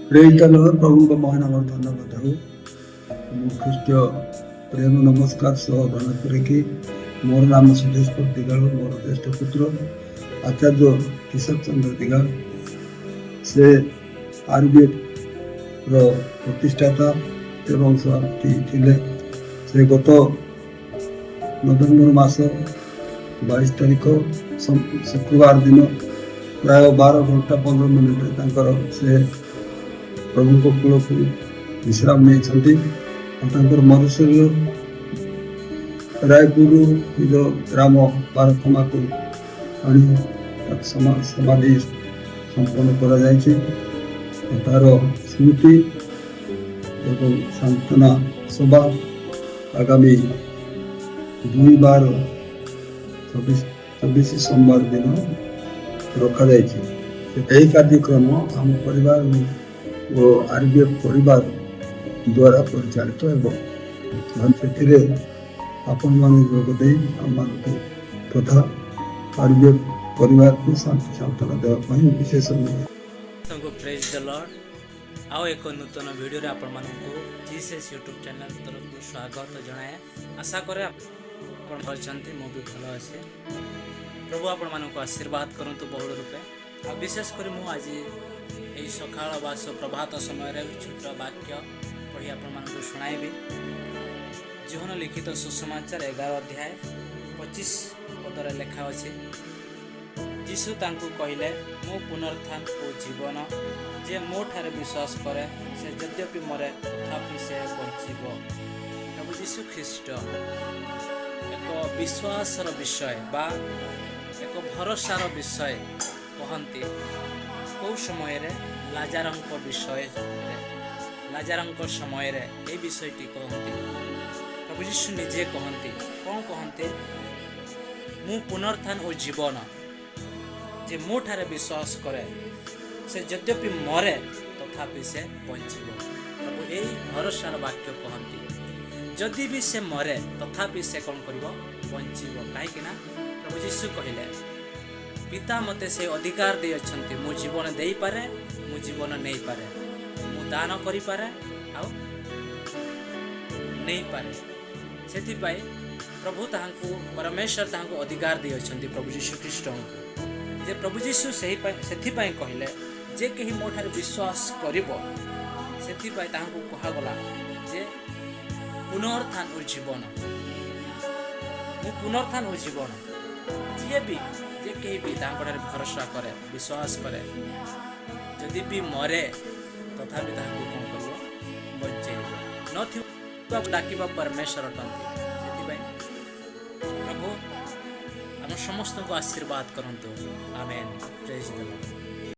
ପ୍ରେଜ୍ ଦ ଲର୍ଡ। ପ୍ରଭୁଙ୍କ ମହାନାମର ଧନ୍ୟବାଦ ହେଉ। ମୁଁ ଖ୍ରୀଷ୍ଟୀୟ ପ୍ରେମ ନମସ୍କାର ସହ ପ୍ରଣାମ କରିକି, ମୋର ନାମ ସିଦ୍ଧେଶ୍ୱର ଦିଗାଳ। ମୋର ଜ୍ୟେଷ୍ଠ ପୁତ୍ର ଆଚାର୍ଯ୍ୟ କିଶୋର ଚନ୍ଦ୍ର ଦିଗାଳ, ସେ ଆରବିଏଫ୍ ର ପ୍ରତିଷ୍ଠାତା ଏବଂ ସଭାପତି ଥିଲେ। ସେ ଗତ ନଭେମ୍ବର ମାସ 22 ତାରିଖ ଶୁକ୍ରବାର ଦିନ ପ୍ରାୟ 12 ଘଣ୍ଟା 15 ମିନିଟରେ ତାଙ୍କର ସେ ପ୍ରଭୁଙ୍କ କୂଳକୁ ବିଶ୍ରାମ ନେଇଛନ୍ତି। ଆଉ ତାଙ୍କର ମରଶରୀର ରାୟପୁରରୁ ନିଜ ଗ୍ରାମ ବାରଖମାକୁ ଆଣି ତାକୁ ସମାଧି ସମ୍ପନ୍ନ କରାଯାଇଛି। ଆଉ ତାର ସ୍ମୃତି ଏବଂ ସାନ୍ତ୍ୱନା ସଭା ଆଗାମୀ 2/12/24, ସୋମବାର ଦିନ ରଖାଯାଇଛି। ଏହି କାର୍ଯ୍ୟକ୍ରମ ଆମ ପରିବାର ଓ ଆରବିଏଫ୍ ପରିବାର ଦ୍ୱାରା ପରିଚାଳିତ ହେବ। ସେଥିରେ ଆପଣମାନେ ଯୋଗ ଦେଇ ଆମମାନଙ୍କୁ ତଥା ଆରବିଏଫ୍ ପରିବାରକୁ ଶାନ୍ତି ସାନ୍ତ୍ୱନା ଦେବା ପାଇଁ ବିଶେଷ ଅନୁରୋଧ। ସମସ୍ତଙ୍କୁ ପ୍ରେଜ୍ ଦ ଲର୍ଡ। ଆଉ ଏକ ନୂତନ ଭିଡ଼ିଓରେ ଆପଣମାନଙ୍କୁ ଜିସେସ୍ ୟୁଟ୍ୟୁବ୍ ଚ୍ୟାନେଲ୍ ତରଫରୁ ସ୍ୱାଗତ ଜଣାଏ। ଆଶା କରେ ଆପଣ ଭଲ ଅଛନ୍ତି। ମୁଁ ବି ଭଲ ଅଛି। ପ୍ରଭୁ ଆପଣମାନଙ୍କୁ ଆଶୀର୍ବାଦ କରନ୍ତୁ ବହୁଳ ରୂପେ। ଆଉ ବିଶେଷ କରି ମୁଁ ଆଜି ଏହି ସକାଳ ବା ସୁପ୍ରଭାତ ସମୟରେ ଛୋଟ ବାକ୍ୟ ପଢ଼ି ଆପଣମାନଙ୍କୁ ଶୁଣାଇବି। ଯୋହନ ଲିଖିତ ସୁସମାଚାର 11 ଅଧ୍ୟାୟ 25 ପଦରେ ଲେଖା ଅଛି, ଯୀଶୁ ତାଙ୍କୁ କହିଲେ, "ମୁଁ ପୁନରୁତ୍ଥାନ ଓ ଜୀବନ। ଯେ ମୋ ଠାରେ ବିଶ୍ୱାସ କରେ, ସେ ଯଦ୍ୟପି ମରେ, ତଥାପି ସେ ବଞ୍ଚିବ।" ପ୍ରଭୁ ଯୀଶୁ ଖ୍ରୀଷ୍ଟ ଏକ ବିଶ୍ୱାସର ବିଷୟ ବା ଏକ ଭରସାର ବିଷୟ କହନ୍ତି। କେଉଁ ସମୟରେ? ଲାଜାରଙ୍କ ବିଷୟରେ, ଲାଜାରଙ୍କ ସମୟରେ ଏହି ବିଷୟଟି କହନ୍ତି। ପ୍ରଭୁ ଯୀଶୁ ନିଜେ କହନ୍ତି। କ'ଣ କହନ୍ତି? "ମୁଁ ପୁନରୁତ୍ଥାନ ଓ ଜୀବନ। ଯେ ମୋ ଠାରେ ବିଶ୍ୱାସ କରେ, ସେ ଯଦ୍ୟପି ମରେ, ତଥାପି ସେ ବଞ୍ଚିବ।" ପ୍ରଭୁ ଏଇ ଭରସାର ବାକ୍ୟ କହନ୍ତି, ଯଦି ବି ସେ ମରେ, ତଥାପି ସେ କ'ଣ କରିବ? ବଞ୍ଚିବ। କାହିଁକି ନା ପ୍ରଭୁ ଯୀଶୁ କହିଲେ, "ପିତା ମୋତେ ସେ ଅଧିକାର ଦେଇଅଛନ୍ତି। ମୁଁ ଜୀବନ ଦେଇପାରେ, ମୁଁ ଜୀବନ ନେଇପାରେ, ମୁଁ ଦାନ କରିପାରେ ଆଉ ନେଇପାରେ।" ସେଥିପାଇଁ ପ୍ରଭୁ ତାହାଙ୍କୁ, ପରମେଶ୍ୱର ତାହାଙ୍କୁ ଅଧିକାର ଦେଇଅଛନ୍ତି, ପ୍ରଭୁ ଯୀଶୁ ଖ୍ରୀଷ୍ଟଙ୍କୁ, ଯେ ପ୍ରଭୁ ଯୀଶୁ ସେହି ପାଇଁ, ସେଥିପାଇଁ କହିଲେ, ଯେ କେହି ମୋ ଠାରେ ବିଶ୍ୱାସ କରିବ, ସେଥିପାଇଁ ତାହାଙ୍କୁ କୁହାଗଲା ଯେ ପୁନରୁତ୍ଥାନ ଓ ଜୀବନ। ମୁଁ ପୁନରୁତ୍ଥାନ ଓ ଜୀବନ। ଯିଏ ବି, ଯେ କେହି ବି ତାଙ୍କଠାରେ ଭରସା କରେ, ବିଶ୍ୱାସ କରେ, ଯଦି ବି ମରେ, ତଥାପି ତାହାକୁ କ'ଣ କରିବ? ବଞ୍ଚେଇବ। ନଥିବା ଡାକିବା ପରମେଶ୍ୱର ଅଟନ୍ତି। ସେଥିପାଇଁ ପ୍ରଭୁ ଆମ ସମସ୍ତଙ୍କୁ ଆଶୀର୍ବାଦ କରନ୍ତୁ। ଆମେନ୍। ପ୍ରେଜ୍ ଦ ଲର୍ଡ।